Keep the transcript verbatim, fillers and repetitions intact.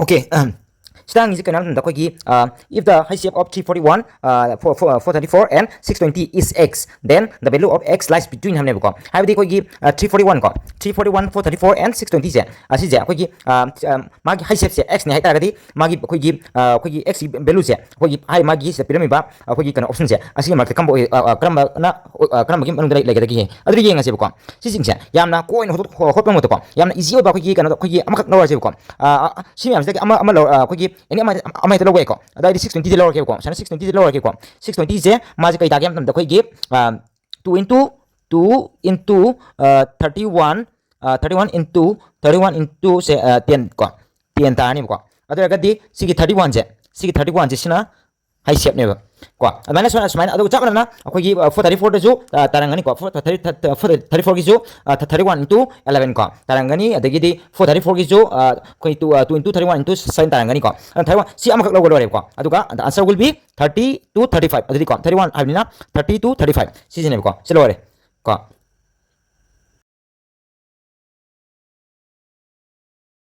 Okay, ꯁꯤꯗ ꯍꯪꯉꯤꯁꯦ ꯀꯩꯅꯣ ꯍꯥꯏꯕ ꯃꯇꯝꯗ ꯑꯩꯈꯣꯏꯒꯤ, if the H C F of three forty one, four thirty four and six twenty is X, then the value of X lies between ꯍꯥꯏꯕꯅꯦꯕꯀꯣ꯫ ꯍꯥꯏꯕꯗꯤ ꯑꯩꯈꯣꯏꯒꯤ three forty one ꯀꯣ, three forty one, four thirty four and six twenty ꯁꯦ, ꯑꯁꯤꯁꯦ ꯑꯩꯈꯣꯏꯒꯤ ꯃꯥꯒꯤ H C F ꯁꯦ X ꯅꯦ ꯍꯥꯏꯇꯥꯔꯒꯗꯤ, ꯃꯥꯒꯤ ꯑꯩꯈꯣꯏꯒꯤ ꯑꯩꯈꯣꯏꯒꯤ X ꯒꯤ value ꯁꯦ ꯑꯩꯈꯣꯏꯒꯤ ꯍꯥꯏ ꯃꯥꯒꯤ ꯁꯤꯗ ꯄꯤꯔꯝꯃꯤꯕ ꯑꯩꯈꯣꯏꯒꯤ ꯀꯩꯅꯣ option ꯁꯦ, ꯑꯁꯤꯒꯤ ꯃꯔꯛꯇ ꯀꯔꯝꯕ ꯑꯣꯏ-, ꯑ, ꯑ, ꯀꯔꯝꯕꯅ, ꯑ, ꯀꯔꯝꯕꯒꯤ ꯃꯅꯨꯡꯗ ꯂꯩ-, ꯂꯩꯒꯗꯒꯦ? ꯑꯗꯨꯗꯤ ꯌꯦꯡꯉꯁꯦꯕꯀꯣ꯫ ꯁꯤꯁꯤꯡꯁꯦ ꯌꯥꯝꯅ ꯀꯣꯏꯅ ꯍꯣꯠ-, ꯍꯣ-, ꯍꯣꯠꯄ ꯃꯍꯨꯠꯇꯀꯣ, ꯌꯥꯝꯅ easy ꯑꯣꯏꯕ ꯑꯩꯈꯣꯏꯒꯤ ꯀꯩꯅꯣꯗꯣ, ꯑꯩꯈꯣꯏꯒꯤ ꯑꯃꯈꯛ ꯂꯧꯔꯁꯦꯕꯀꯣ꯫ ꯑ, ꯑ, ꯁꯤ ꯃꯌꯥꯝꯁꯤꯗꯒꯤ ꯑꯃ, ꯑꯃ ꯂꯧ-, ꯑ, ꯑꯩꯈꯣꯏꯒꯤ any ꯑꯃ, ꯑꯃ ꯍꯦꯛꯇ ꯂꯧꯕ ꯌꯥꯏꯀꯣ꯫ ꯑꯗꯣ ꯑꯩꯗꯤ six twenty ꯁꯦ ꯂꯧꯔꯒꯦꯕꯀꯣ꯫ ꯁꯨꯃꯥꯏꯅ six twenty ꯁꯦ ꯂꯧꯔꯒꯦꯀꯣ꯫ Six twenty ꯁꯦ ꯃꯥꯁꯦ ꯀꯩ ꯇꯥꯒꯦ ꯍꯥꯏꯕ ꯃꯇꯝꯗ ꯑꯩꯈꯣꯏꯒꯤ, ꯑ, two into two into, ꯑ, thirty one, ꯑ, thirty one into, thirty one into ꯁꯦ, ꯑ, ten ꯀꯣ꯫ Ten ꯇꯥꯔꯅꯤꯕꯀꯣ꯫ ꯑꯗꯨ ꯑꯣꯏꯔꯒꯗꯤ ꯁꯤꯒꯤ thirty one ꯁꯦ, ꯁꯤꯒꯤ thirty one ꯁꯦ ꯁꯤꯅ H C F ꯅꯦꯕ꯫ ꯀꯣ, ꯑꯗꯨꯃꯥꯏꯅ ꯁꯨꯃꯥꯏꯅ, ꯁꯨꯃꯥꯏꯅ, ꯑꯗꯨꯒ ꯆꯞ ꯃꯥꯟꯅꯅ ꯑꯩꯈꯣꯏꯒꯤ, ꯑ, four thirty four ꯗꯁꯨ, ꯑ, ꯇꯥꯔꯝꯒꯅꯤꯀꯣ꯫ Four thirty, four thirty four ꯒꯤꯁꯨ, ꯑ, thirty one into eleven ꯀꯣ, ꯇꯥꯔꯝꯒꯅꯤ꯫ ꯑꯗꯒꯤꯗꯤ four thirty four ꯒꯤꯁꯨ, ꯑ, ꯑꯩꯈꯣꯏ two, ꯑ, two into thirty one into seven ꯇꯥꯔꯝꯒꯅꯤꯀꯣ꯫ ꯑꯗꯨꯅ thirty one ꯁꯤ ꯑꯃꯈꯛ ꯂꯧꯕ ꯂꯣꯏꯔꯦꯕꯀꯣ꯫ ꯑꯗꯨꯒ the answer will be thirty to thirty five꯫ ꯑꯗꯨꯗꯤꯀꯣ, thirty one ꯍꯥꯏꯕꯅꯤꯅ thirty to thirty five ꯁꯤꯁꯤꯅꯦꯕꯀꯣ꯫ ꯁꯤ ꯂꯣꯏꯔꯦ꯫ ꯀꯣ꯫